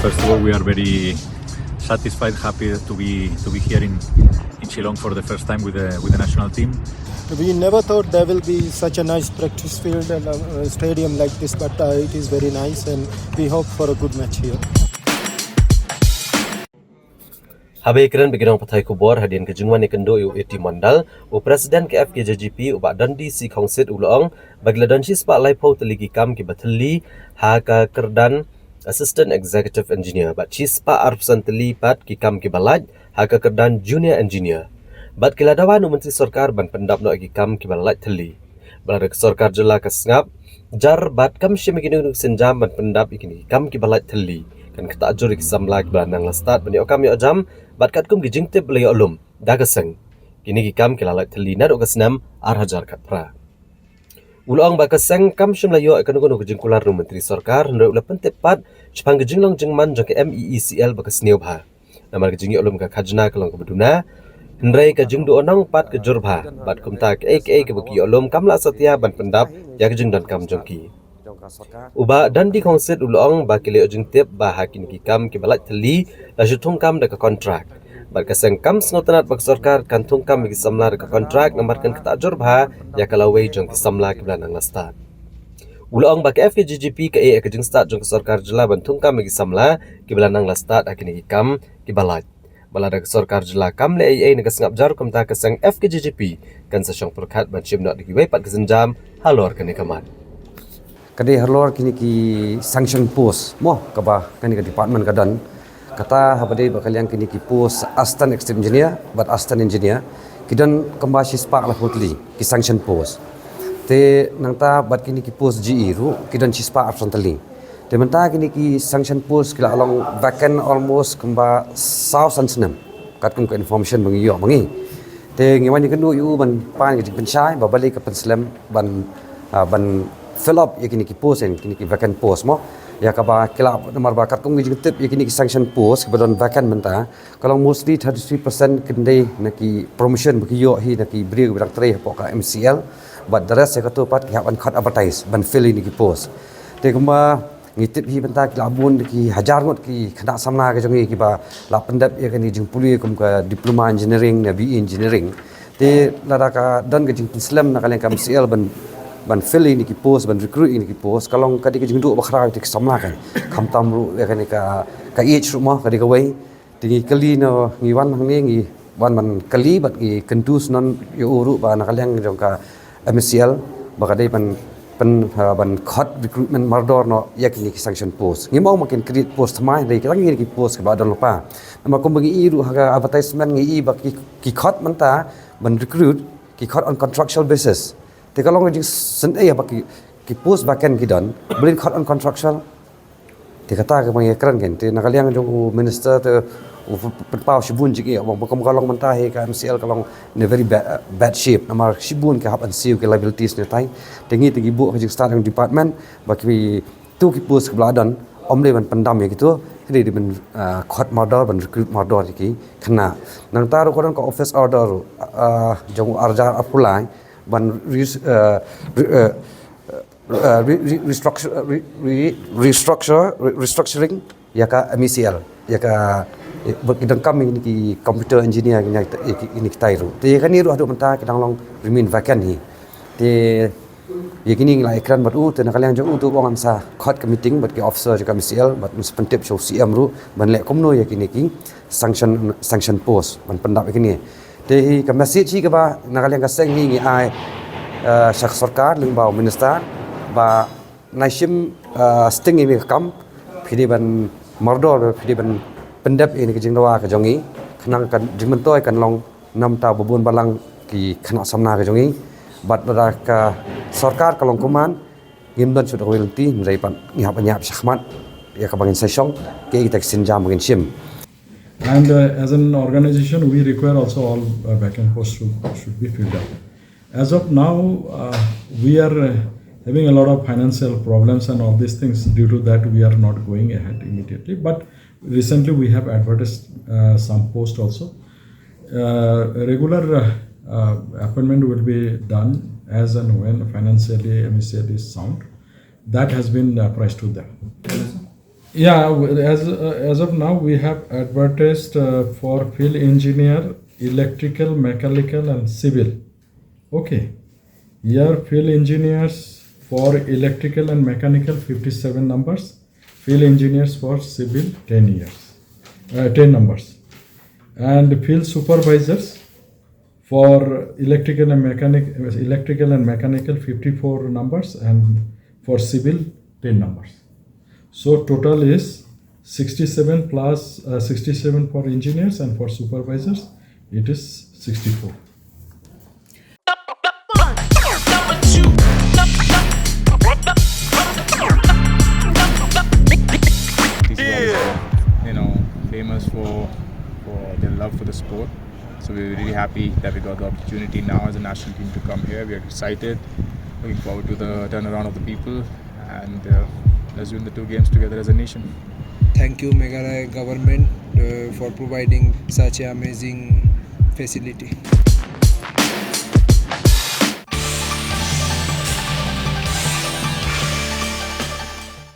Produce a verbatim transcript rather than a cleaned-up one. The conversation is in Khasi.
First of all, we are very satisfied, happy to be to be here in, in Shillong for the first time with the with the national team. We never thought there will be such a nice practice field and a, a stadium like this, but uh, it is very nice, and we hope for a good match here. Haba ïakren bad ki nongpathai khubor hadien ka jingwan ïakynduh ïa u A T Mondal, u President ka F K J G P, u Bah Dundee C Khongsit, u la ong ba ki la don shispah laiphew tylli ki kam kiba thylli ha ka kyrdan Assistant Executive Engineer bad shispah arphew san tylli pat ki kam kiba lait ha ka kyrdan Junior Engineer. Bad ki la dawa na u Myntri Sorkar ban pyndap noh ïa ki kam kiba la lait thylli. Ba la da ka Sorkar Jylla ka sngap jar bad kam shym ïa kino kino ki sienjam ban pyndap ïa kine ki kam kiba lait thylli, kan ktah jur ïa ki samla kiba la nang la stad ban ïoh kam ïoh jam bad katkum ki jingtip ba la ïoh lum da ka seng. Kine ki kam ki la lait thylli naduh ka snem ar hajar khatphra. U la ong ba ka seng kam shym la ïoh ïa kano kano ka jingkular na u Myntri Sorkar, hynrei u la pyntip pat shaphang ka jinglong jingman jong ka M E E C L ba ka sniew bha. Namar ka jingïoh lum ka khajna ka long kaba duna, hynrei ka jingduh nong pat ka jur bha, bad kumta kaei kaei kaba ki ïoh lum kam lah satia ban pyndap ïa ka jingdonkam jong ki. U Bah Dundee Khongsit u la ong ba ki la ïoh jingtip ba ha kine ki kam kiba lait thylli la shu thungkam da ka kontrak. Bad ka seng kam sngewtynnat ba ka sorkar kan thungkam ïa ki samla da ka kontrak namar kan ktah jur bha ïa ka lawei jong ki samla kiba la nang la stad. U la ong ba ka F K J G P ka ïeh ïa ka jingstad jong ka Sorkar Jylla ban thungkam ïa ki samla kiba la nang la stad ha kine ki kam kiba lait. Ba la da ka Sorkar Jylla kam leh ei ei na ka sngap jar, kumta ka seng F K J G P kan sa shong pyrkhat ban shim noh da kiwei pat ki sienjam halor kane ka mat. Ka dei halor kine ki sanction post mo kaba kane ka department ka don. Kata haba dei ba ka liang kine ki post Assistant Executive Engineer bad Assistant Engineer ki don kumba shispah laiphew tylli ki sanction post. Te nangta bad kine ki post G E ruh ki don shispah arphew san tylli. Te mynta kine ki sanction post ki la long vacant almost kumba saw san snem, katkum ka information ba ngi ïoh ma ngi. Te ngi wan ïakynduh ïa u ban pan ka jingpynshai ba balei ka pynslem ban, ah, ban fill up ïa kine ki post, ïa kine ki vacant post mo. Ïa kaba ki la, namar ba katkum ka jingtip ïa kine ki sanction post kiba don vacant mynta, ka long mostly thirty-three percent kyndei na ki promotion ba ki ïoh hi na ki briew kiba dang trei hapoh ka M C L. Bad the rest ïa kato pat ki hap ban khot advertise ban fill ïa kine ki post. Te kumba ngi tip hi mynta ki la bun ki hajar ngut ki khynnah samla ka jong ngi kiba la pyndep ïa kane ka jingpule kum ka Diploma Engineering ne B E Engineering. Te lada ka don ka jingpynslem na ka liang ka M C L ban, ban fill ïa kine ki post, ban recruit ïa kine ki post, ka long ka dei ka jingduh bakhraw ïa ki samla kan. Khamtam ruh ïa kane ka, ka age ruh mo ka dei kawei. Te ngi kylli na, ngi wan hangne ngi wan ban kylli bad ngi kyntu shnong ïa u ruh ba na ka liang jong ka M C L ba ka dei ban, ban, ah, ban khot recruitment mardor noh ïa kine ki sanction post. Ngim ong ba kin create post thymmai, hynrei ki tang kine ki post kiba don lypa. Namar kumba ngi i ruh ha ka advertisement ngi i ba ki, ki khot mynta ban recruit ki khot on contractual basis. Te ka long ka jingsngewsih ba ki, ki post vacant ki don, balei khot on contractual. Te kata kaba ngi kren kan, te na ka liang jong u minister te u pynpaw shibun jingeh, ba kum ka long mynta hi ka M C L ka long in a very bad, bad shape. Namar shibun ki hap ban siew ki liabilities ne tai. Te ngi te ngi buh ka jingstad jong department ba kito ki post kiba la don, ym dei ban pyndam ïa kito, hynrei dei ban, ah, khot mardor, ban recruit mardor ïa ki khynnah. Nangta ruh ka don ka office order ruh, ah, jong u arhajar arphew lai ban re-, ah, re-, ah, uh, re-, re-, restructure, re-, re-, restructure, re-, restructuring ïa ka M E C L, ïa ka, eh, bad ki donkam ïa kine ki computer engineer ïa kine, ïa ki, ïa kine kitai ruh. Te ïa kane ruh haduh mynta ki dang long remain vacant hi. Te ïa kine ngi la ïakren bad u, te na ka liang jong u te u ong un sa khot ka meeting bad ki officer jong ka M E C L bad un sa pyntip sha u C M ruh ban leh kumno ïa kine ki sanction, sanction post ban pyndap ïa kine. Te hi ka message hi kaba na ka liang ka seng hi ngi ai, eh, sha ka sorkar lyngba u minister ba nai shim, eh, sting ïa kane ka kam, phi dei ban mardor, phi dei ban pyndep ïa kane ka jingdawa ka jong ngi, khnang ka jingmyntoi kan long namar ba bun balang ki khynnah samla ka jong ngi. Bad lada ka sorkar ka long kumne, ngim don shuh da kawei lynti, hynrei pat ngi hap ban ïap shakhmat ïa kaba ngin sa shong, kiei kita ki sienjam ba ngin shim. And, uh, as an organization, we require also all, uh, vacant posts should, should be filled up. As of now, uh, we are, uh, having a lot of financial problems and all these things. Due to that, we are not going ahead immediately. But recently, we have advertised, uh, some posts also. Uh, regular, uh, uh, appointment will be done as and when financially M E C L is sound. That has been, uh, priced to them. Yeah, w- as uh, as of now we have advertised uh, for field engineer, electrical, mechanical, and civil. Okay, here field engineers for electrical and mechanical fifty-seven numbers, field engineers for civil ten years, uh, ten numbers, and field supervisors for electrical and mechanic electrical and mechanical fifty-four numbers, and for civil ten numbers. So total is sixty-seven plus uh, sixty-seven for engineers, and for supervisors it is sixty-four. These guys are, you know, famous for for their love for the sport. So we're really happy that we got the opportunity now as a national team to come here. We are excited, looking forward to the turnaround of the people, and uh, let's win the two games together as a nation. Thank you, Meghalaya government, uh, for providing such an amazing facility.